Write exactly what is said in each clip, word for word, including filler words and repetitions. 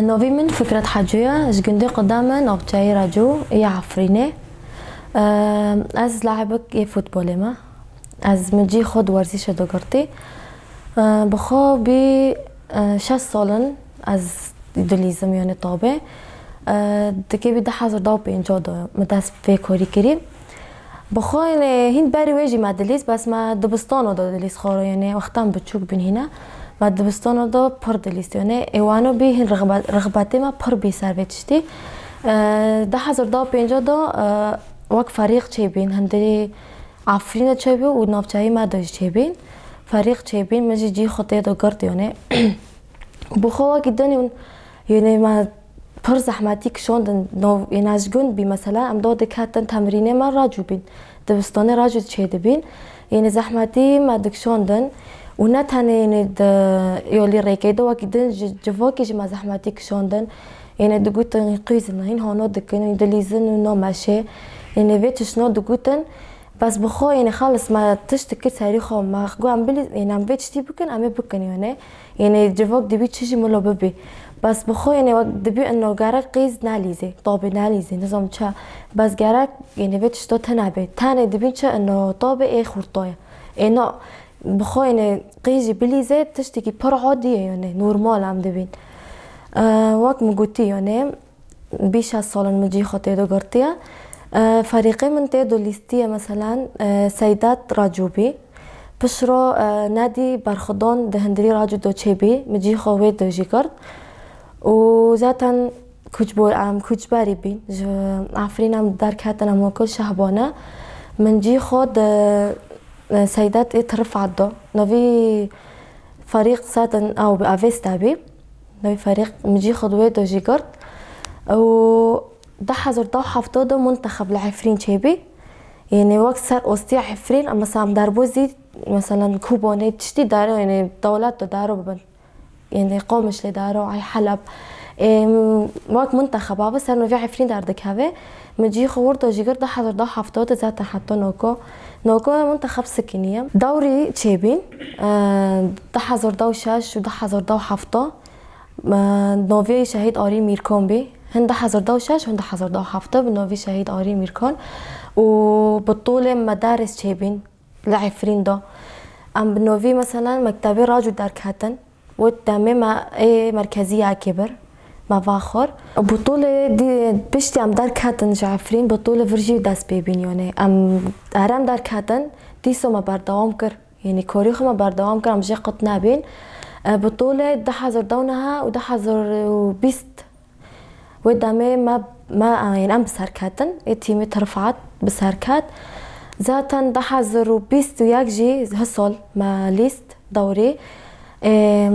Navê min Fikret Hecû ye, ji gundê Qudame, navçeyê Recû yê Efrînê. Ez laibek yê futbolê me. Ez min cî xwe di werzîşê de girtî. Bi xwe bî şeş sal in ez dilîzim, yanî tabê. Di kevî du hezar û pênc de min dest vê korî kirî. Bi xwe, yanî hîn berî wê jî me dilîst, bes me dibistana de dilîst xwe re, yanî wextan biçûk bîn hîne. Me dibistana de pir dilîst, yanî ê wano bî hîn rixbe-, rixbetê me pir bî ser vê tiştî. Du hezar û pênc de wek ferîq çêbîn, hundirî Efrînê çêbû û navçeyê me de jî çêbîn. Ferîq çêbîn, min jî cî xwe tê de girt, yanî. Bi xwe wekî din, yanî me pir zehmetî kişandin, nav, yanî ez ji gund bî mesela, em da diketin temrînê me Recû bîn. Dibistanê Recû çêdibîn. Yanî zehmetî me dikişandin û ne tenê yanî di yolî rêkê de wekî din ji civakê jî me zehmetî kişandin. Yanî digotin qîzin, hîn hano dikin, hîn dilîzin û nameşê. Yanî vê tiştno digotin. Bes bi xwe, yanî xelis me tişt dikir serî xwe, me got em bilî, yanî em vê tiştî bikin, em ê bikin, yanî. Yanî civak dibî çi jî milo bibî. Bes bi xwe, yanî wek dibî ino gerek qîz nelîzê, tabê nelîzê, nizam çi. Bes gerek, yanî vê tişto tune bê. Tenê dibîn çi ino tabê ê xurtoye. Ê na, bi xwe, yanî qîz jî bilîzê, tiştekî pir adî ye, yanî normal em dibîn. Wek min gotî, yanî, bî şeş sal in min cî xwe tê de girtiye. E, ferîqê min tê de lîstiye, meselen, e, Seydat Recûbî. Pişro, e, Nedî Berxudon di hundirî Recû de çêbî, min cî xwe wê de jî girt. Û zaten kuçbor em, kuçberî bîn. Ji Efrîn em derketin, em wekul Şehbane. Min cî xwe di, e, Seydat ê Tirifat de. Novî ferîq zaten ew bi Avesta bî. Navê ferîq min cî xwe di wê de jî girt. Û du hezar du heft de muntexeb li Efrîn çêbî. Yanî wek ser ostiya Efrîn, em mesela em derbozî, meselen Kubanê tiştî dare, yanî dewlet de daro bibin. Yanî Qamişlê daro, ay Heleb. Ê, wek muntexeba bi ser novî Efrîn derdikeve. Min cî xwe wir de jî girt du hezar du heft de zaten heta noko. Noko muntexeb sikiniye. Dewrî çêbîn, e, du hezar du şeş û du hezar du heft. Novê Şehîd Arî Mîrkon bî. Hin du hezar du şeş, hin du hezar du heft bi novî Şehîd Arî Mîrkon. Û bi tolê medaris çêbîn li Efrîn de. Em bi novî, meselen, mektebê Racû derketin. Wê demê me ê merkezî yekê bir. Me va xor. Bi tolê dî, piştî em derketin ji Efrîn, bi tolê vir jî dest pê bîn, yanî. Em, her em derketin, dîso me berdewam kir. Yanî korî xwe me berdewam kir, em jê qut nebîn. E, bi tolê du hezar du neha û du hezar û bîst wê demê me, me, yanî em bi ser ketin. Ê tîmê Tirifat bi ser ket. Zaten du hezar û bîst û yek jî hisol me lîst dewrî. E,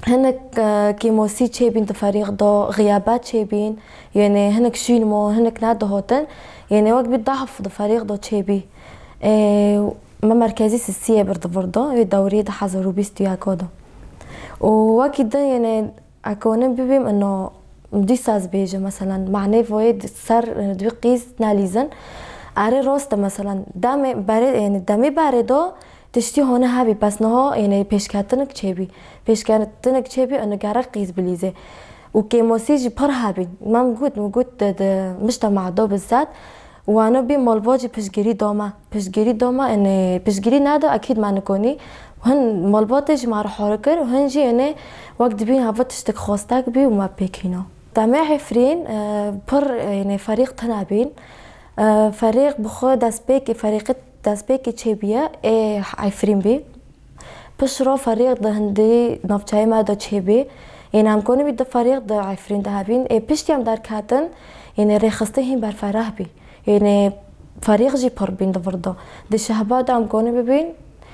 hinek, e, kêmosî çêbîn di ferîq do, xiyabet çêbîn. Yanî hinek şîn mo, hinek nedihotin. Yanî wek bî dahf di ferîq do çêbî. E, Me merkezî sisiyê bir di vir de, wê dewrê du hezar û bîst û yek de. Û wekî din, yanî, eke hûn bibêm, ino, dîsa ez bêjim, meselen, manê voyê di ser, e, di wî qîz nelîzin. Erê, rast e, meselen, demê berê, yanî, demê berê de tiştî hone hebî, bes niha, yanî, pêşketinik çêbî. Pêşketinik çêbî, ino gerek qîz bilîzê. Û kêmosî jî pir hebîn. Me got, me got, di, di, miştema do bizat. Wano bî malbat jî piştgirî da me. Piştgirî da me, yanî piştgirî neda, ekîd me nikonî. Hin malbatê jî me re hor kir, hin jî, yanî, wek dibîn heva tiştek xwestek bî û me pêk hîna. Demê Efrîn, e, pir, e, yanî ferîq tune bîn. E, ferîq bi xwe destpêkê, ferîqê destpêkê çêbûye, ê Efrîn bî. Pişt re ferîq di hindî navçeyê me de çêbî. Yanî em konî bî du ferîq di Efrîn de hebîn. Ê piştî em derketin, yanî rêxistin hîn berfereh bî. Yanî ferîq jî pir bîn di vir de. Di Şehba de em konî bibîn,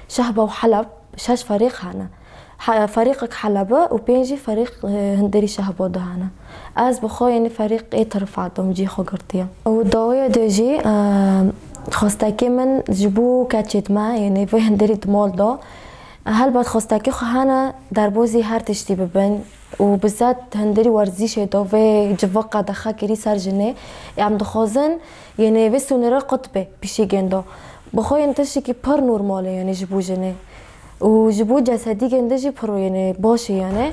Şehba û Heleb, şeş ferîq hene. He-, ferîqek Heleb e û pênc jî ferîq, e, hundirî Şehba de hene. Ez bi xwe, yanî ferîq ê Tirifat de cî xwe girtiye. Û dawiyê de jî, e, xwestekê min ji bo keçê me, yanî vê hundirî di mal de, Helbet xwestekê xwe hene derbozî her tiştî bibin û bi zat hundirî werzîşê de vê civaka de xwe kirî ser jinê. Em dixwazin, yênê vê sûnêre qut be pişîgên de. Bi xwe yên tiştekî pir normal e, yênê ji bo jinê. Û ji bo cesedîgên de jî pir, yênê baş e, yênê.